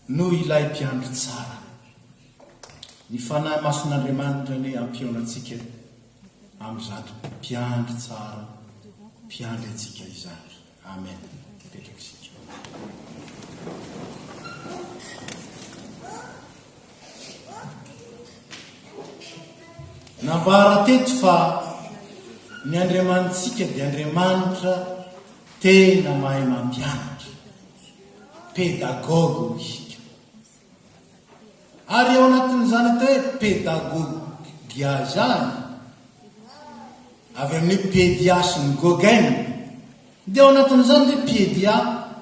No ilay Mpiandry tsara. Ny Fanahy Masin'Andriamanitra anie hampihaona antsika amin'izato Mpiandry tsara mpiandry antsika izany. Amen. Mipetraka isika. Nambara teto fa ny Andriamanitsika dia Andriamanitra tena mahay mampianatra. Pédagogue hoy isika. Ary ao anatin'izany atao hoe pedagogia izany, avy amin'ny hoe pedia sy ny gogen, dia ao anatin'izany ny hoe pedia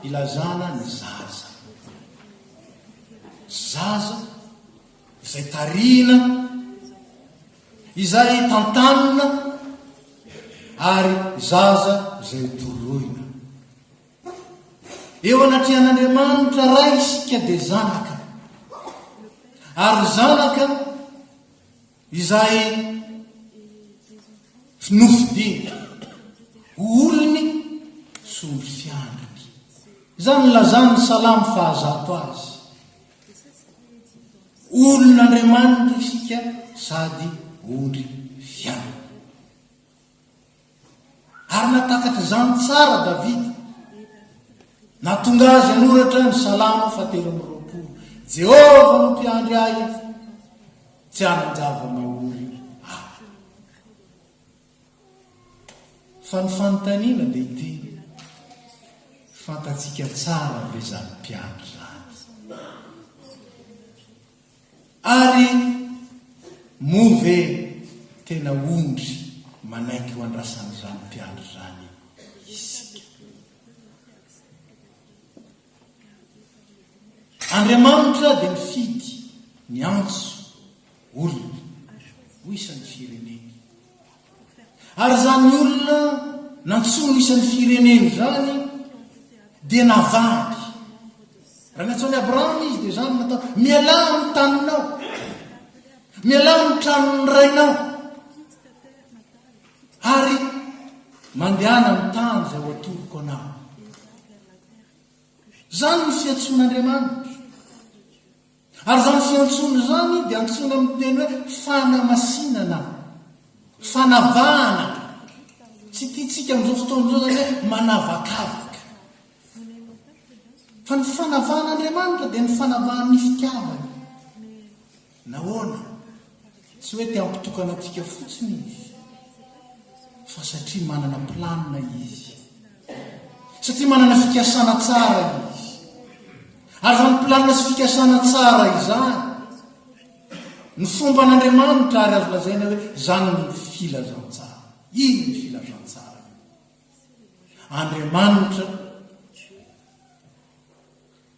ilazana ny zaza. Zaza izay tarihina, izay tantanina, ary zaza izay toroina. Eo anatrehan'Andriamanitra Ray isika dia zanaka, ary zanaka izay nofidiny ho olony sy ondry fiandriny. Izany nilazan'ny Salamo fahazato azy. Olon'Andriamanitra isika sady ondry fiandriny. Ary nahatakatra izany tsara Davida. Nahatonga azy hanoratra ny Salamo fahatelo amby 20. Jehovah no mpiandry ahy, tsy hanan-java-mahory ahy. Fa ny fanontaniana dia ity, fantatsika tsara ve izany mpiandry izany? Ary moa ve tena ondry manaiky ho andrasan'izany mpiandry izany isika? Andriamanitra dia nifidy, niantso olona ho isan'ny fireneny. Ary izany olona nantsoiny ho isan'ny fireneny izany dia navahany. Raha niantso an'i Abrahama izy dia izany no natao, mialà amin'ny taninao, mialà amin'ny tranon'ny rainao, ary mandehana amin'ny tany izay ho atoroko anao. Izany no fiantsoan'Andriamanitra. Ary izany fiantsoana izany dia antsoina amin'ny teny hoe fanamasinana, fanavahana. Tsy tiantsika amin'izao fotoana izao izany hoe manavakavaka. Fa ny fanavahan'Andriamanitra dia ny fanavahan'ny fitiavany. Nahoana? Tsy hoe te hampitokana antsika fotsiny Izy, fa satria manana planina Izy. Satria manana fikasana tsara Izy. Ary izany planina sy fikasana tsara izany, ny fomban'Andriamanitra ary azo lazaina hoe izany ny filazantsara. Iny ny filazantsara io. Andriamanitra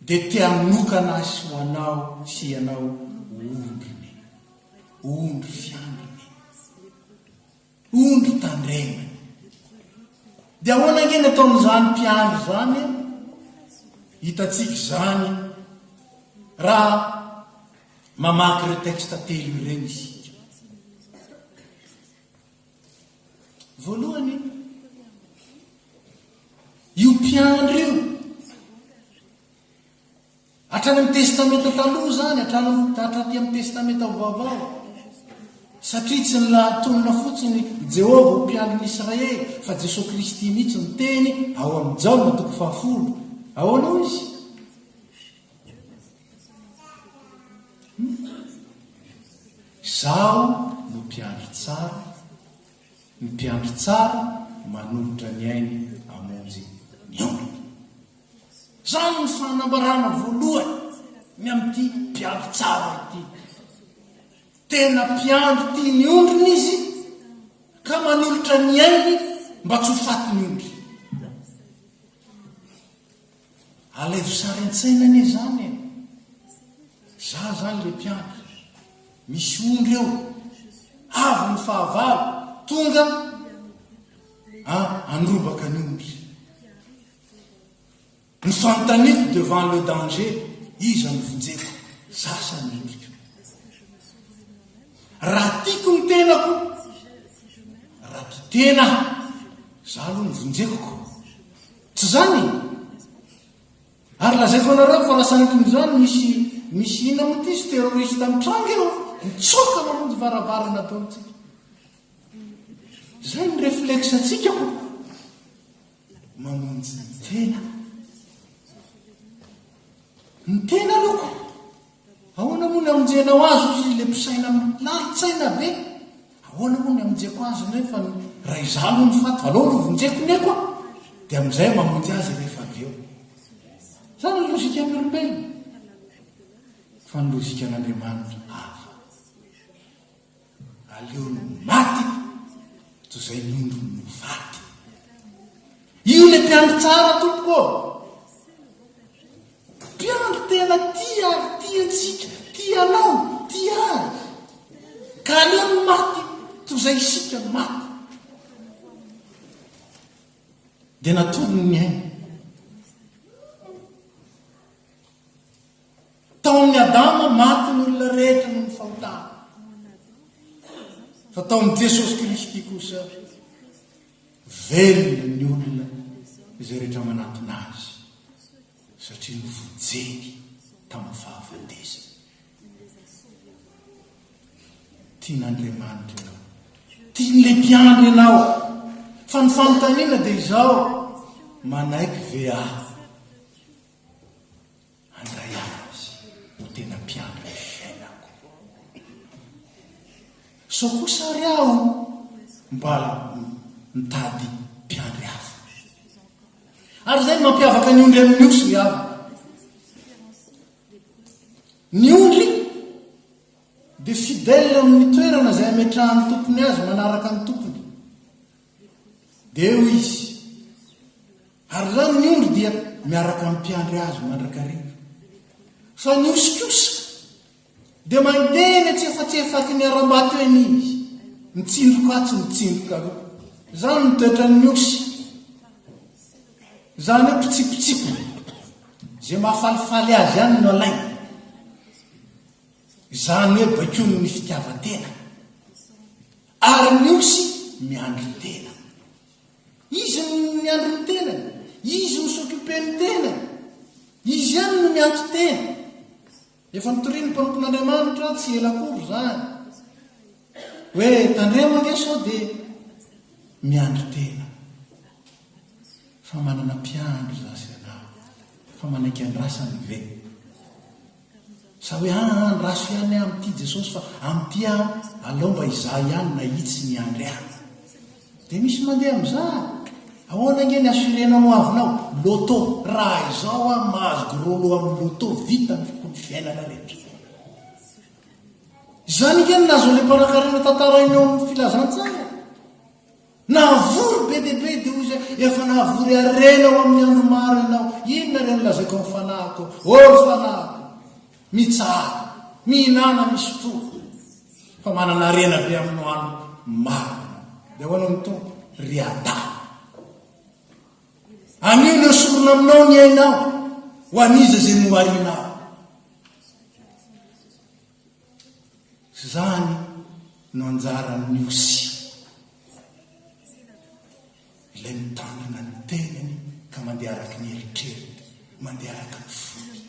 Dia te hanokana azy ho anao sy ianao ho ondriny, ho ondry fiandriny, ondry tandremany. Dia ahoana ange ny ataon'izany mpiandry izany e? Hitantsika izany raha mamaky ireo texte telo ireo isika. Voalohany, io mpiandry io, hatrany amin'ny Testamenta Taloha izany, hatrany hatraty amin'ny Testamenta Vaovao, satria tsy ny lahatonina fotsiny Jehovah ho mpiandry ny Israely, fa Jesosy Kristy mihitsy niteny ao amin'ny Jaona toko fahafolo. Ahoana hoy izy? Izaho no mpiandry tsara, ny mpiandry tsara manolotra ny ainy hamonjy ny ondriny. Izany no fanambarana voalohany ny amin'ity mpiandry tsara ity. Tena mpiandry tia ny ondriny izy ka manolotra ny ainy mba tsy ho faty ny ondry. Alaivo sary an-tsaina anie izany e! Za zany le mpiandry, misy ondry eo, avy ny fahavalo, tonga a handrobaka ny ondry. Ny fanontaniako devant le danger, iza no vonjeko, za sa ny ondriko? Raha tiako ny tenako, raha tia tena aho, za aloha no vonjeko ko. Tsy izany e! Ary lazaiko anareo fa raha sanatrin'izany misy misy inona moa ity izy terroriste mitranga eo, mitsoaka mamonjy varavarana daholo tsika. Izay ny réflexe antsika ko. Mamonjy ny tena. Ny tena aloha ko. Ahoana moa ny hamonjenao azy hoy izy ilay mpisaina lalin-tsaina be. Ahoana moa ny hamonjeko azy nefa raha izaho aloha no faty, aleo aloha vonjeko ny aiko a! Dia amin'izay aho mamonjy azy rehefa avy eo. Izany ny logikan'ny olombelona. Fa ny logikan'Andriamanitra hafa. Aleony maty toy izay ny ondriny no faty. Io ilay mpiandry tsara tompoko ô! Mpiandry tena tia ary tia antsika, tia anao, tia ahy. Ka aleony maty toy izay isika no maty. Dia natolony ny ainy. Tao amin'i Adama, maty ny olona rehetra noho ny fahotana. Fa tao amin'i Jesosy Kristy kosa, velona ny olona izay rehetra manatona Azy, satria novonjeny tamin'ny fahafatesana. Tian'Andriamanitra ianao. Tian'ilay mpiandry ianao. Fa ny fanontaniana dia izao, manaiky ve aho? Handray azy ho tena mpiandry ny fiainako. Sao kosa ary aho mba mitady mpiandry hafa. Ary izay no mampiavaka ny ondry amin'ny osy ry havana. Ny ondry dia fidèle amin'ny toerana izay ametrahan'ny tompony azy, manaraka ny tompony. Dia eo izy. Ary izany ny ondry dia miaraka amin'ny mpiandry azy mandrakariva. Fa ny osy kosa dia mandeha eny antsefatsefaky ny harambato eny izy, mitsindroka atsy, mitsindroka aroa. Izany no toetran'ny osy. Izany hoe mpitsipitsipony. Izay mahafalifaly azy ihany no alainy. Izany hoe baikoiny ny fitiavan-tena. Ary ny osy miandry tena. Izy no miandry ny tenany, izy no s'occuper ny tenany, izy ihany no mianto-tena. Efa notorian'ny mpanompon'Andriamanitra tsy ela akory izany. Hoe tandremo ange sao dia miandry tena. Fa manana mpiandry izaho sy ianao. Fa manaiky andrasany ve? Sa hoe aa andraso ihany aho amin'ity Jesosy fa amin'ity aho alao mba izaho ihany nahitsy niandry ahy. Dia misy mandeha amin'izany. Ahoana ange ny assurer-nao ny hoavinao? Loto. Raha izao aho mahazo gros lot amin'ny loto vita ny ny fiainana rehetra. Izany ange no nahazoan'ilay mpanankarena tantaraina eo amin'ny filazantsara. Nahavory be dia be dia hoy izy hoe, Efa nahavory harena ho amin'ny andro maro ianao. Inona re no lazaiko amin'ny fanahiko? Ô ry fanahiko, mitsahara, mihinàna, misotroa, fa manana harena be amin'ny andro maro ianao. Dia ahoana ny Tompo? Ry adala! Anio no esorina aminao ny ainao, ho an'iza izay noharinao? Izany no anjaran'ny osy, ilay mitandrina ny tenany ka mandeha araka ny eritreriny, mandeha araka ny fony,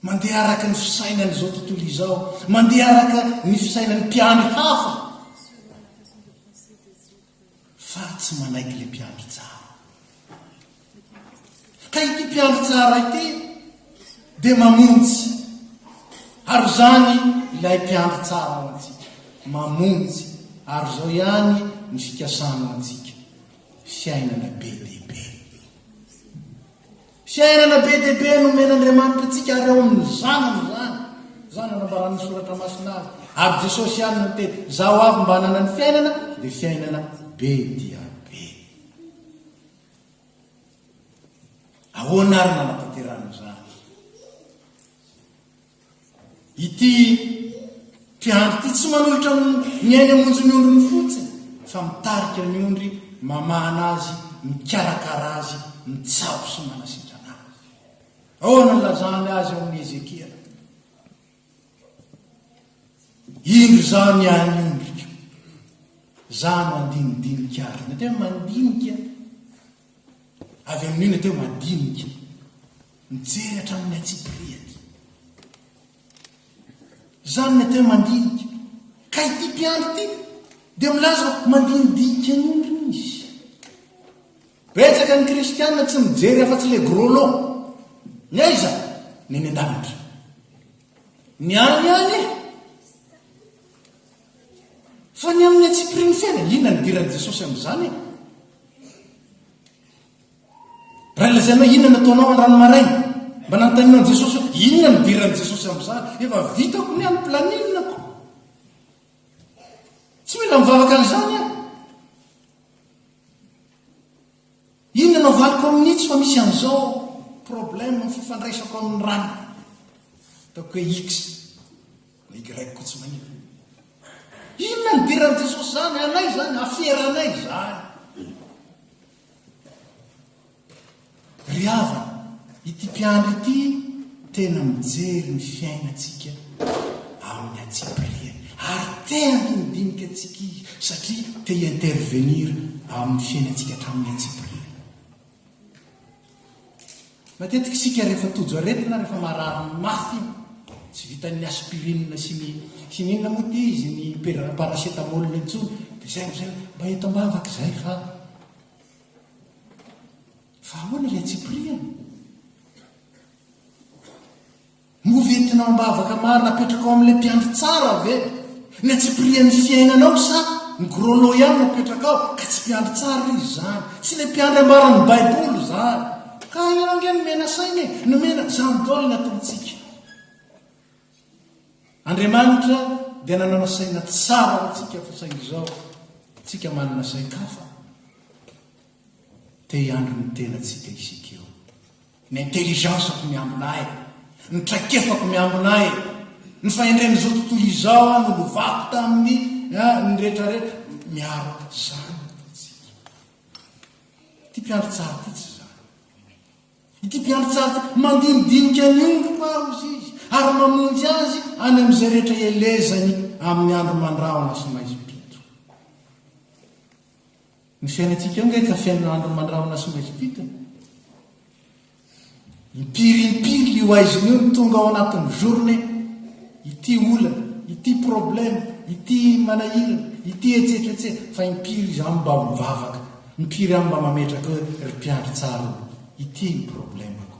mandeha araka ny fisainan'izao tontolo izao, mandeha araka ny fisainan'ny mpiandry hafa. Fa tsy manaiky ilay mpiandry tsara. Ka ity mpiandry tsara ity dia mamonjy. Ary izany ilay mpiandry tsara ho antsika. Mamonjy. Ary izao ihany ny fikasany ho antsika. Fiainana be dia be. Fiainana be dia be nomen'Andriamanitra antsika ary ao amin'ny Zanany izany. Izany no anambaran'ny Soratra Masina azy. Ary Jesosy ihany no niteny, Izaho avy mba hanana ny fiainana, dia fiainana be dia be. Ahoana ary no anatanterahana izany? Ity mpiandry ity tsy manolotra ny ainy hamonjy ny ondriny fotsiny fa mitarika ny ondry, mamahana azy, mikarakara azy, mitsabo sy manasitrana azy. Ahoana no nilazany azy ao amin'i Ezekiela? Indro izaho niahy ny ondriko. Izaho no handinidinika azy. Ny atao hoe mandinika, avy amin'io ny atao hoe madinika. Mijery hatramin'ny antsipiriany. Izany ny atao hoe mandinika. Ka ity mpiandry ity dia milaza mandinidinika ny ondriny izy. Betsaka ny kristiana tsy mijery afa-tsy le gros lot. Ny aiza? Ny any an-danitra. Ny any ihany e! Fa ny amin'ny antsipirian'ny fiainana, inona no idiran'i Jesosy amin'izany e? Raha lazainao inona no ataonao androany maraina, mba nanontanianao an'i Jesosy hoe inona no idiran'i Jesosy amin'izany? Efa vitako ny an'ny planning-ko. Tsy mila mivavaka an'izany aho. Inona no avaliko amin'itsy fa misy an'izao problème ny fifandraisako amin'ny rano. Ataoko hoe X na Y koa tsy maninona. Inona no idiran'i Jesosy izany? Anay izany, aferanay izany. Ry havana, ity mpiandry ity tena mijery ny fiainantsika amin'ny antsipiriany ary te handinidinika antsika izy satria te hi-intervenir amin'ny fiainantsika hatramin'ny antsipiriany. Matetika isika rehefa tojo aretina, rehefa marary mafy iny, tsy vitan'ny aspirine sy ny sy ny inona moa ity izy, ny paracetamol intsony, dia izay amin'izay hoe mba eto am-bavaka izay fa Fa ahoana ilay antsipiriany? Moa ve entinao am-bavaka marina apetrakao amin'ilay mpiandry tsara ve ny antsipirian'ny fiainanao sa ny gros lot ihany no apetrakao ka tsy mpiandry tsara izy izany? Tsy ilay mpiandry ambaran'ny Baiboly izany. Ka ianao ange nomena saina e, nomena, izany daholo ny ataontsika. Andriamanitra dia nanana saina tsara ho antsika fa saingy izao tsika manana sain-kafa. Te hiandry ny tenantsika isika eo. Ny intelligence-ko miambina ahy, ny traikefako miambina ahy, ny fahendren'izao tontolo izao aho nolovako tamin'ny ny rehetrarehetra miaro ahy. Izany no ataontsika. Ity mpiandry tsara ity tsy izany. Ity mpiandry tsara ity, mandinidinika ny ondriko aho, hozy izy, ary mamonjy azy any amin'izay rehetra ielezany amin'ny andro mandrahona sy maizim-pito. Ny fiainantsika eo ange ka fiainana andro mandrahona sy maizim-pito e. Impiry impiry io aizina io no tonga ao anatin'ny journée. Ity olana, ity problème, ity manahirana, ity etsetra etsetra, fa impiry izaho mba mivavaka, impiry aho mba mametraka hoe ry mpiandry tsara ô, ity ny problème-ko.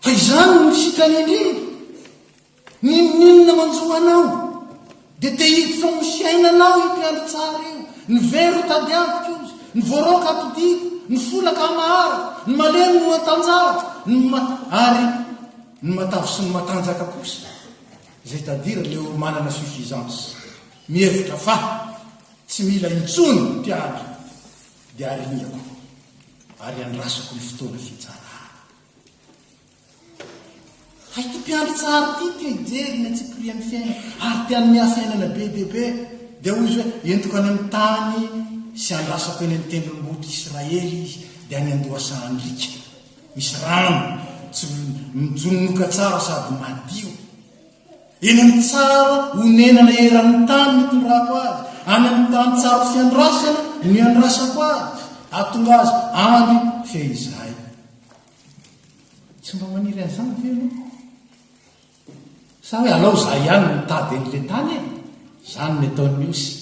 Fa izany no sitrany indrindra. N'inon'inona manjo anao, dia te hiditra ao amin'ny fiainanao io mpiandry tsara io. Ny very ho tadiaviko izy, ny voaroaka hampodiako, ny folaka hamaharako, ny malemy no hatanjahako, ny ma ary ny matavy sy ny matanjaka kosa, izay tadira le olo manana suffisance, mihevitra fa tsy mila intsony mpiandry, dia aringako ary andrasako ny fotoana fitsarana. Fa ity mpiandry tsara ity te hijery ny antsipirian'ny fiainana ary te hanome ahy fiainana be dia be. Dia hoy izy hoe, Entiko any amin'ny tany sy andrasako eny amin'ny tendrombohitr'i Israely izy, dia any an-dohasahan-driaka. Misy rano, tsy mijononoka tsara sady madio. Eny amin'ny tsara onenana eran'ny tany no itondrako azy, any amin'ny tany tsara ho fiandrasana no iandrasako azy, hahatonga azy andry fehizahay. Tsy mba maniry an'izany ve ianao? Sa hoe alao za ihany no mitady an'ilay tany e? Izany ny ataon'ny osy.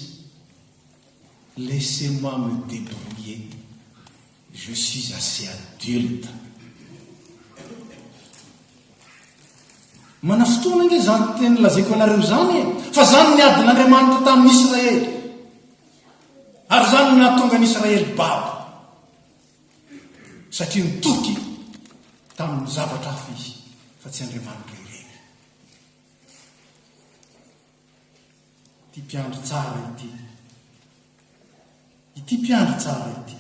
Laissez-moi me débrouiller, je suis assez adulte. Manafotoana ange izany teny lazaiko anareo izany e! Fa izany ny adin'Andriamanitra tamin'ny Israely. Ary izany no nahatonga ny Israely babo. Satria nitoky tamin'ny zavatra hafa izy fa tsy Andriamanitra irery. Ity mpiandry tsara ity. Ity mpiandry tsara ity.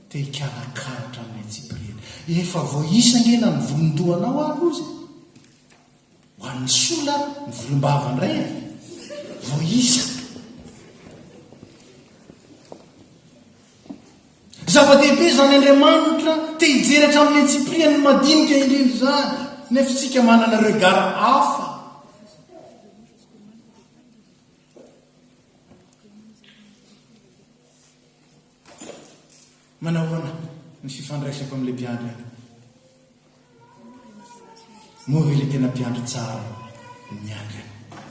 Te hikarakara hatramin'ny antsipiriany. Efa voaisa ange na ny volon-dohanao ary ozy e. Ho an'ny sola ny volombava indray e. Voaisa. Zava-dehibe izany Andriamanitra te hijery hatramin'ny antsipiriany ny madinika indrindra izany, nefa isika manana regard hafa. Manahoana ny fifandraisako amin'ilay mpiandry ahy? Moa ve ilay tena mpiandry tsara miandry anao?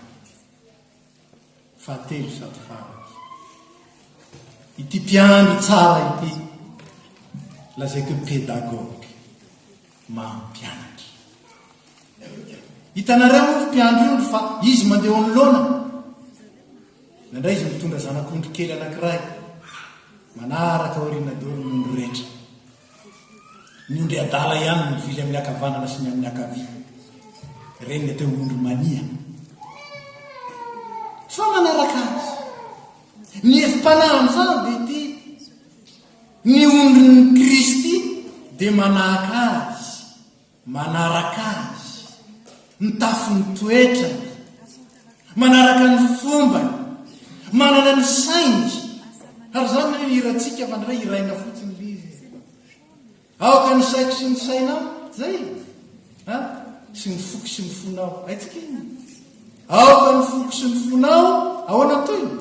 Fahatelo sady farany. Ity mpiandry tsara ity, lazaiko hoe pédagogue, mampianatra. Hitanareo moa ny mpiandry ondry fa izy mandeha eo anoloana. Indraindray izy mitondra zanak'ondry kely anankiray, manaraka aoriana daholo ny ondry rehetra. Ny ondry adala ihany no mivily amin'ny ankavanana sy ny amin'ny ankavia. Ireny ny atao hoe ondry mania. Fa manaraka azy. Ny hevi-panahy amin'izany dia ity, ny ondrin'i Kristy dia manahaka azy. Manaraka azy, mitafy ny toetrany, manaraka ny fombany, manana ny sainy. Ary izany no hirantsika fa indray hiraina fotsiny ilay izy. Aoka ny saiko sy ny sainao, zay a, sy ny foko sy ny fonao. Haintsika iny. Aoka ny foko sy ny fonao, ahoana ny tohiny?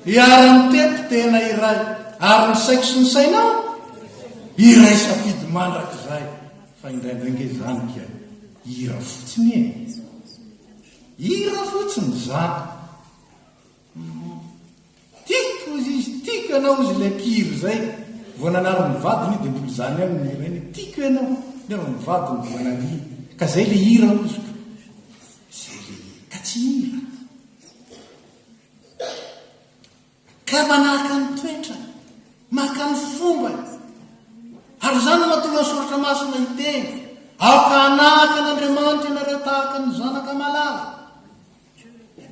Hiara-mitempo tena iray, ary ny saiko sy ny sainao hiray safidy mandrakizay. Fa indraindray nge izany dia hira fotsiny e! Hira fotsiny izany. Tiako hozy izy, tiako ianao hozy ilay mpihira izay. Vao nanary ny vadiny dia mbola izany ihany no hirainy, tiako ianao, nefa ny vadiny vao nangina. Ka izay ilay hira hoziko. Izay ilay hira. Ka tsy hira. Ka manahaka ny toetrany, maka ny fombany. Ary izany no mahatonga ny Soratra Masina hiteny, Aoka hanahaka an'Andriamanitra ianareo tahaka ny zanaka malala.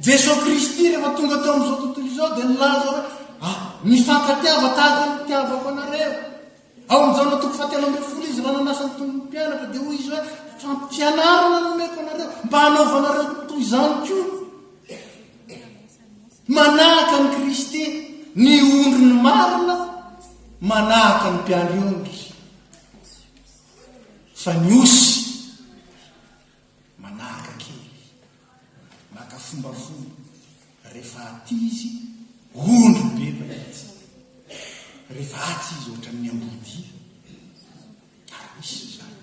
Jesoa Kristy rehefa tonga teo amin'izao tontolo izao dia nilaza hoe, Ah, mifankatiava tahaka ny nitiavako anareo. Ao amin'ny Jaona toko fahatelo ambinifolo izy raha nanasa ny tombon'ny mpianatra dia hoy izy hoe, Fampianarana no omeko anareo mba hanaovanareo toy izany koa. Manahaka an'i Kristy ny ondriny marina, manahaka ny mpiandry ondry. Fa ny osy Manahaka kely. Maka fombafomba. Rehefa aty izy, ondry be mahitsy. Rehefa atsy izy ohatran'ny ambodia. Ary misy izany.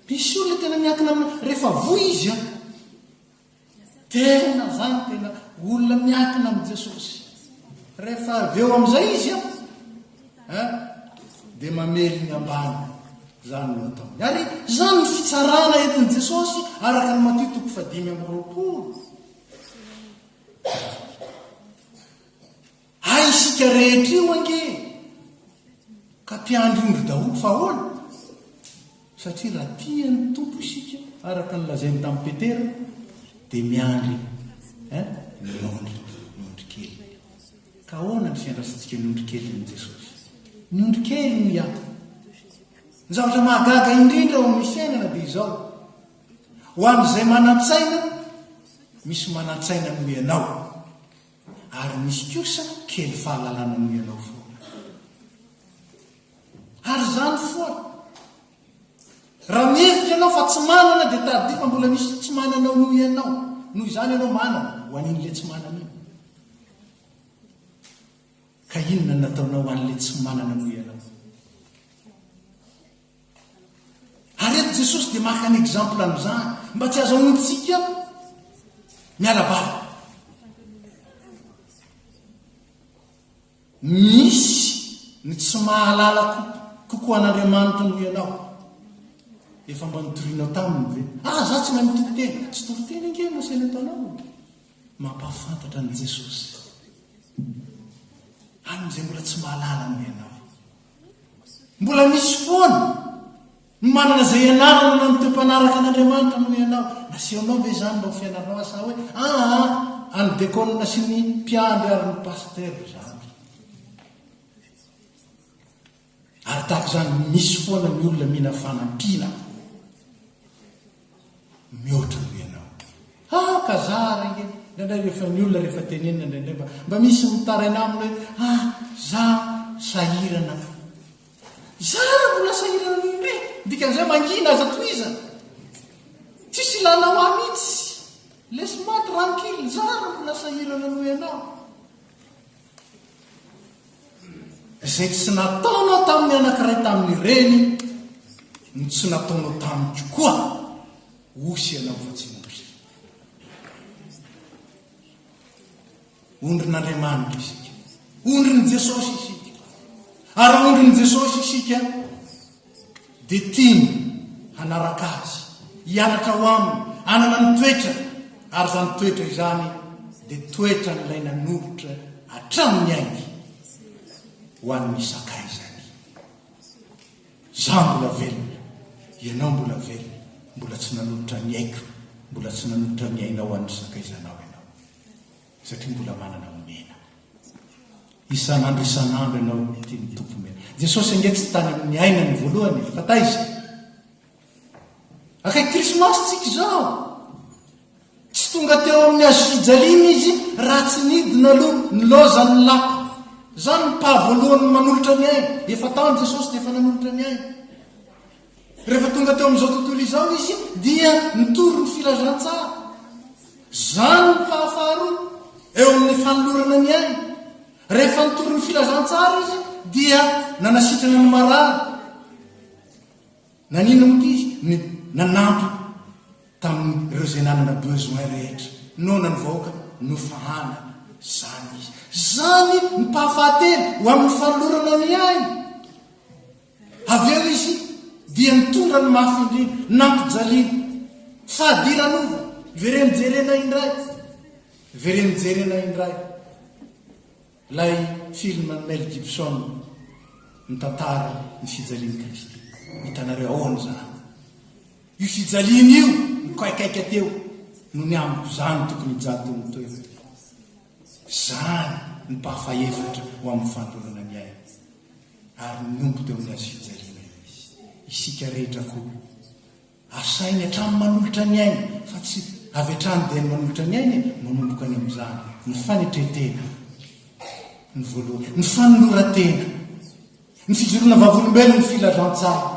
Misy olona tena miankina amina, rehefa voa izy an. Tena zany tena olona miankina amin'i Jesosy. Rehefa avy eo amin'izay izy an, eh, dia mamely ny ambany. Zany no ataony. Ary zany ny fitsarana entin'i Jesosy araka ny Matio toko fahadimy amby roapolo. Hay isika rehetra io ange ka mpiandry ondry daholo fa ahoana? Satria raha tia ny Tompo isika araka ny lazainy tamin'i Petera dia miandry hein ny ondry ny ondry keliny. Ka ahoana ny fiandrasantsika ny ondry kelin'i Jesosy? Ny ondry kely hoy aho. Ny zavatra mahagaga indrindra ao amin'ny fiainana dia izao, ho an'izay manan-tsaina, misy manan-tsaina noho ianao. Ary misy kosa kely fahalalana noho ianao foana. Ary izany foana. Raha mihevitra ianao fa tsy manana dia tadidio fa mbola misy tsy manana noho ianao. Noho izany ianao manana ho an'iny ilay tsy manana iny. Ka inona no nataonao ho an'ilay tsy manana noho ianao? Ary eto Jesosy dia maka ny exemple amin'izany mba tsy azahoantsika miala bala. Misy ny tsy mahalala kokoa an'Andriamanitra noho ianao. Efa mba nitorianao taminy ve? Ah, za tsy mahay mitory teny. Tsy toriteny ange no asaina ataonao. Mampahafantatra an'i Jesosy amin'izay mbola tsy mahalala noho ianao. Mbola misy foana ny manana izay ianarana na ny toe-panaraka an'Andriamanitra noho ianao. Nasehonao ve izany mba ho fianaranao asa hoe aa an'ny dekônina sy ny mpiandry ary ny pasitera izany? Ary tahaka izany misy foana ny olona mila fanampiana. Mihoatra noho ianao. Ah ka zara ange! Indraindray rehefa ny olona rehefa tenenina indraindray mba mba misy mitaraina aminy hoe ah za sahirana zara mbola sahirana noho indray! Dikan'izay mangina aza tohizana! Tsisy ilanao ahy mihitsy! Laisse moi tranquille zara mbola sahirana noho ianao! Izay tsy nataonao tamin'ny anankiray tamin'ireny no tsy nataonao tamiko koa. Osy ianao fa tsy ondry. Ondrin'Andriamanitra isika. Ondrin'i Jesosy isika. Ary raha ondrin'i Jesosy isika, dia tiany hanaraka Azy, hianatra ao Aminy, hanana ny toetrany, ary izany toetra izany dia toetran'ilay nanolotra hatramin'ny ainy ho an'ny sakaizany. Izaho mbola velona, ianao mbola velona, mbola tsy nanolotra ny aiko, mbola tsy nanolotra ny ainao ho an'ny sakaizanao ianao, satria mbola manana omena. Isan'andro isan'andro ianao tian'ny Tompo omena. Jesosy ange tsy tany amin'ny aina ny voalohany e, fa taiza? Akaiky Krismasy tsika izao. Tsy tonga teo amin'ny hazo fijaliana izy raha tsy nidina aloha nilaozany ny lapa. Izany ny pas voalohany manolotra ny ainy. Efa tany Jesosy dia efa nanolotra ny ainy. Rehefa tonga teo amin'izao tontolo izao izy dia nitory ny filazantsara. Izany ny pas faharoa eo amin'ny fanolorana ny ainy. Rehefa nitory ny filazantsara izy dia nanasitrana ny marary. Naninona moa ity izy? Ny nanampy tamin'ireo izay nanana besoin rehetra. Noana ny vahoaka, nofahanana. Izany izy. Izany ny pas fahatelo ho amin'ny fanolorana ny aina. Avy eo izy dia nitondra ny mafy indrindra, nampijaliana. Fahadiranova, vereno jerena indray. Vereno jerena indray. Ilay film an'i Mel Gibson mitantara ny fijalian'i Kristy. Hitanareo ahoana izany? Io fijaliana io nikaikaika teo no ny amiko izany tokony hijaly teo amin'ny toerany. Izany ny pas fahefatra ho amin'ny fanolorana ny aina. Ary niombo teo amin'ny hazo fijaliana izy. Isika rehetra koa Asainy hatrany manolotra ny ainy fa tsy avy hatrany dia ny manolotra ny ainy e, manomboka any amin'izany ny fanetren-tena ny voalohany, ny fanoloran-tena, ny fijoroana vavolombelon'ny filazantsara,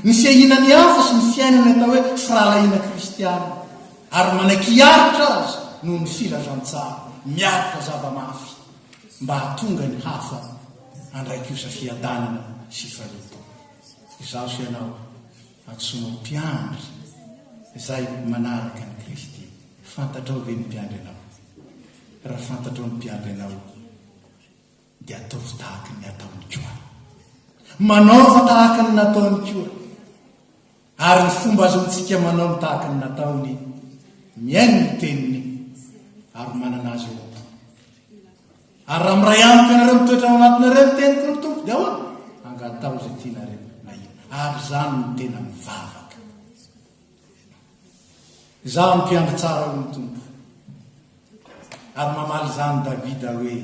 ny fiahiana ny hafa sy ny fiainana ny atao hoe firahalahiana kristiana ary manaiky hiaritra azy noho ny filazantsara, miaritra zava-mafy mba hahatonga ny hafa handray kosa fiadanana sy fifaliam-po. Izaho sy ianao. Antsoina ho mpiandry izay manaraka an'i Kristy. Fantatrao ve ny mpiandry anao? Raha fantatrao ny mpiandry anao, dia ataovy tahaka ny ataony koa. Manaova tahaka ny nataony koa. Ary ny fomba azontsika manao ny tahaka ny nataony, mihaino ny teniny ary manana azy ao am-po. Ary raha miray amiko ianareo, mitoetra ao anatinareo ny teniko ny Tompo, dia ahoana? Angataho izay tianareo na inona. Ary izany no tena mivavaka. Izaho no mpiandry tsara, hoy ny Tompo. Ary mamaly izany Davida hoe,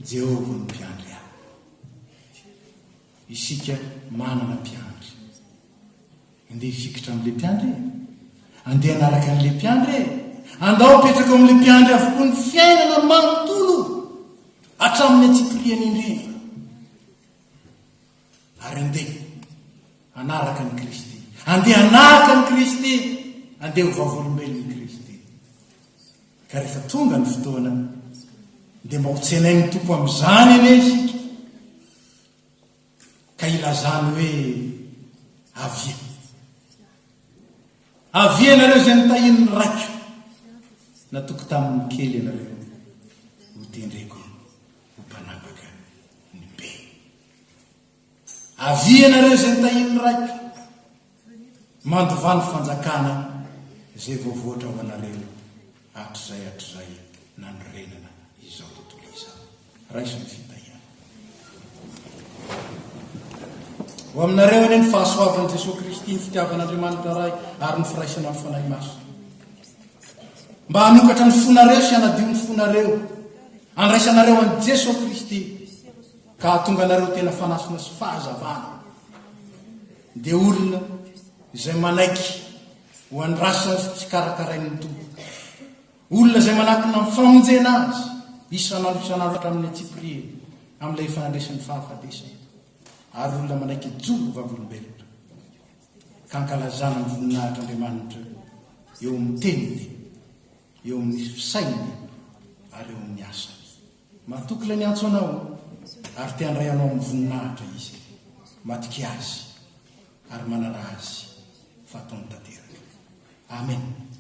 Jehovah no mpiandry ahy. Isika manana mpiandry. Andeha hifikitra amin'ilay mpiandry e! Andeha hanaraka an'ilay mpiandry e! Andao hapetraka ao amin'ilay mpiandry avokoa ny fiainana manontolo, hatramin'ny antsipiriany indrindra. Ary andeha hanaraka an'i Kristy. Andeha hanahaka an'i Kristy. Andeha ho vavolombelon'i Kristy. Ka rehefa tonga ny fotoana, dia mba hotsenain'ny Tompo amin'izany anie isika. Ka ilazany hoe, Avia. Avia ianareo izay notahian'ny Raiko. Natoky tamin'ny kely ianareo, hotendreko ho mpanapaka ny be. Avia ianareo izay notahian'ny Raiko. Mandovà ny fanjakana izay voavoatra ho anareo hatrizay hatrizay nanorenana izao tontolo izao. Raiso ny fitahiana. Ho aminareo anie ny fahasoavan'i Jesoa Kristy, ny fitiavan'Andriamanitra Ray ary ny firaisana amin'ny Fanahy Masina. Mba hanokatra ny fonareo sy hanadio ny fonareo, handraisanareo an'i Jesoa Kristy ka hahatonga anareo tena fanasina sy fahazavana. Dia olona izay manaiky ho andrasana sy tsikarakarain'ny Tompo. Olona izay manatona ny famonjena azy isan'andro isan'andro hatramin'ny antsipiriany amin'ilay efa nandresy ny fahafatesana. Ary olona manaiky hijoro ho vavolombelona ka hankalazana ny voninahitr'Andriamanitra eo amin'ny teniny, eo amin'ny fisainany ary eo amin'ny asany. Matoky ilay niantso anao ary te handray anao amin'ny voninahitra Izy. Matokia Azy ary manaraha Azy fa ataony tanteraka. Amen.